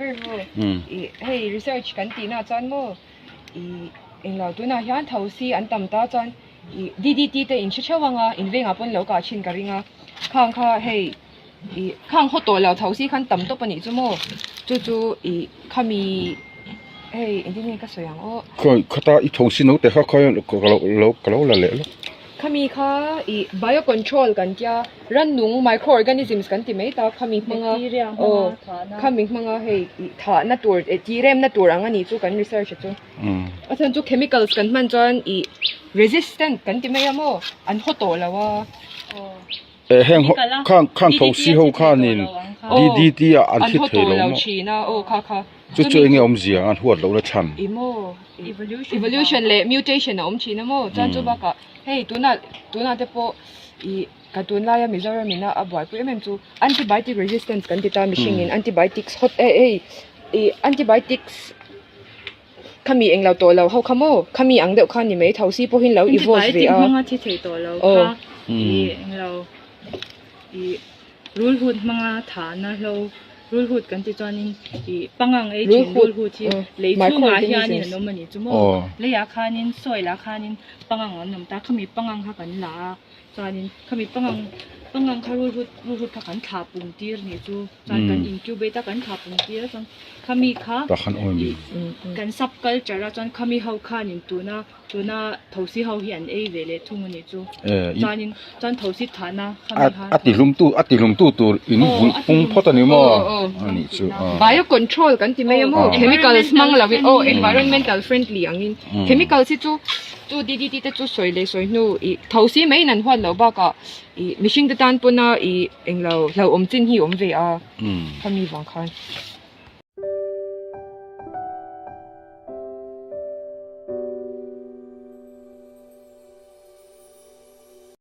ber maw i hei research kan tih na chuan maw i englo tunah hian thosi an tam ta chuan i DDT te in hre theuh ang a in vengah pawn lo kah thin ka ring a khang kha hei i khang haw tawh lo thosi khan tam tawp a nih chu maw chu chu i khami hei engtin nge ka sawi ang aw. Khawi khata i thosi no te kha khawi ka lo la leh lawk. Khami kha i biocontrol kan tia rannung microorganisms kan ti mai ta khami hmanga aw khami hmanga hei i thahna tur eh tiremna tur ang a nih chu kan research a chu a chhan chu chemicals kan hman chuan i resistant kan ti mai a maw an haw tawh lo a. Eh heng ho khang khang thosi ho khanin DDT ah an thi thei lo maw chu chu enge awmzia an huat lohna chhan. Evolution leh mutation a awm thin a maw chuan chu bakah hei tunah tunah te pawh ih ka tunlaia Mizoram ina a buaipui em em chu antibiotic resistance kan ti ta mihringin antibiotics hot eh hei ih antibiotics Khami englo tawh lo ho kha maw? Khami ang deuh kha ni mai thosi pawhin lo evolve ve a. Antibiotic hmanga thi thei tawh lo kha i englo i rulhut hmanga thahna hlo rulhut kan ti chuanin i pangang ei thin rulhut hi lei chhungah hianin an awm a nih chu maw? Leiah khanin soil ah khanin pangang an awm ta khami pangang kha kan la a chuanin khami pangang pangang kha rulhut rulhut kha kan thlah pung tir nih chu. Chuan kan incubate a kan thlah pung tir a chuan khami kha ih kan sub culture a chuan khami ho khanin tuna tuna thosi ho hi an ei ve leh thung a nih chu chuanin chuan thosi thahna khami kha a ti hlum tu a ti hlum tu tur in vulh pung phawt a ni maw a nih chu bio control kan ti mai a maw chemicals hmang lo in aw environmental friendly angin chemicals hi chu chu DDT te chu sawi leh sawi hnu ih thosi mai in an huat loh bakah ih mihring te tan pawna ih englo hlauhawm chin hi awm ve a khami vang khan.